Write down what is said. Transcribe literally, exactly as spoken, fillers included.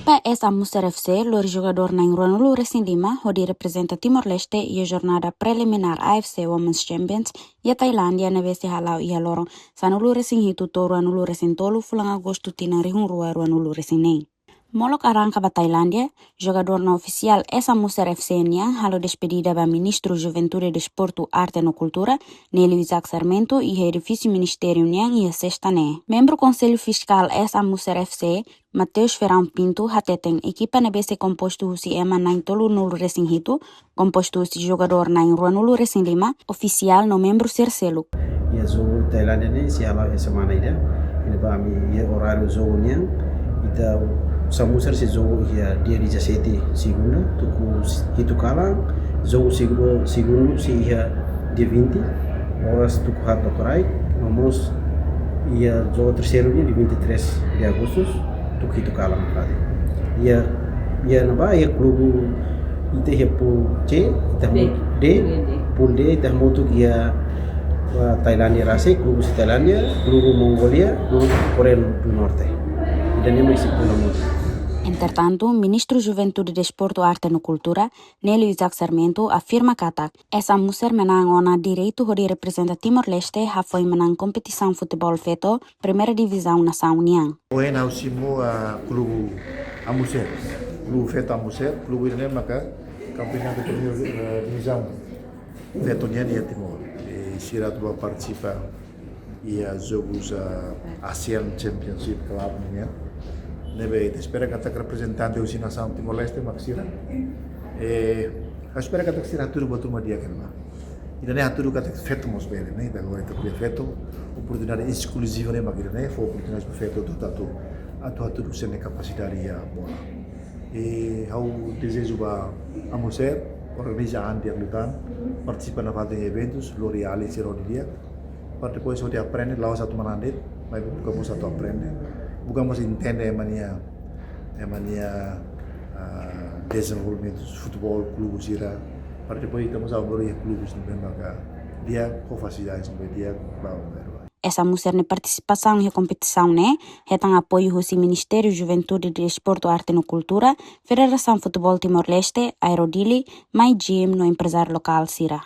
Ekipa S A Muser F C lori jogadór na'in ruanulu-resin-lima hodi reprezenta Timor-Leste iha jornada preliminár A F C Women's Champions iha Tailándia ne'ebé sei hala'o iha loron sanulu-resin-hitu to'o ruanulu-resin-tolu fulan Agostu tinan rihun rua ruanulu-resin-neen. Molok arranka ba Tailándia, jogadór no ofisiál S A Muser F C nian halo despedida ba Ministru Juventude, Desportu, Arte no Kultura, Nélio Isaac Sarmento, iha edifísiu ministériu nian iha Sesta ne'e. Membru Konsellu Fiskál S A Muser F C, Mateus Ferrão Pinto, hateten ekipa ne'ebé sei kompostu husi ema na'in tolunulu-resin-hitu, kompostu husi jogadór na'in ruanulu-resin-lima, ofisiál no membru sira seluk. Iha jogu Tailándia ne'e sei hala'o iha semana ida. Ne'ebé ami iha oráriu jogu nian, ita S A Muser sei jogu iha dia dezassete, segunda, tuku hitu kalan, jogu segundu, segundu sei iha dia vinte, oras tuku haat ba korai, no mós iha jogu terseiru nian dia vinte e três de Agosto, tuku hitu kalan fali. Iha, iha ne'ebá, iha klube ita iha pool C, ita D. Hamutuk D, D. Pool D, ita hamutuk iha, ah, Tailándia rasik, klube husi Tailándia, klube Mongólia, no Koreia do Norte. Ida-ne'e mak isi pool hamutuk. Entretantu, Ministru Juventude, Desportu, Arte no Kultura, Nélio Isaac Sarmento, afirma katak S A Muser manán ona direitu hodi reprezenta Timor-Leste hafoin manán kompetisaun futeból feto Primeira Divizaun nasaun nian. Ohin ha'u simu, ah, klube Amuser, klube feto Amuser, klube ida-ne'e maka kampeonatu Primeira, eh, Divizaun feto nian iha Timor. I sira atu bá partisipa iha jogus, ah, ASEAN Championship Club nian. Ne'ebé ita espera katak reprezentante husi nasaun Timor-Leste mak sira. Eh, ha'u espera katak sira hatudu buat ruma di'ak iha ne'ebá. Ida-ne'e hatudu katak feto mós bele, ne'e? Ita agora ita ko'alia feto, oportunidade eskluziva ne'e mak ida-ne'e, fó oportunidade ba feto atu, atu, atu hatudu sira-nia kapasidade iha bola. I ha'u dezeja ba Amuser, organiza an di'ak liután, partisipa nafatin eventus, lori alin sira hodi di'ak, para depois hodi aprende, la'ós atu manán de'it, mas buka mós atu aprende, buka mós entende ema nia, ema nia, ah, dezenvolvimentu futeból klube sira, para depois ita mós halo iha klubes ne'ebé maka di'ak, ho fasilidades ne'ebé di'ak, ba, ba, ba. S A Muser nia partisipasaun iha kompetisaun ne'e hetan apoiu husi Ministériu Juventude, Desportu, Arte no Kultura, Federasaun Futeból Timor-Leste, Aero Dili, My Gym no emprezáriu lokál sira.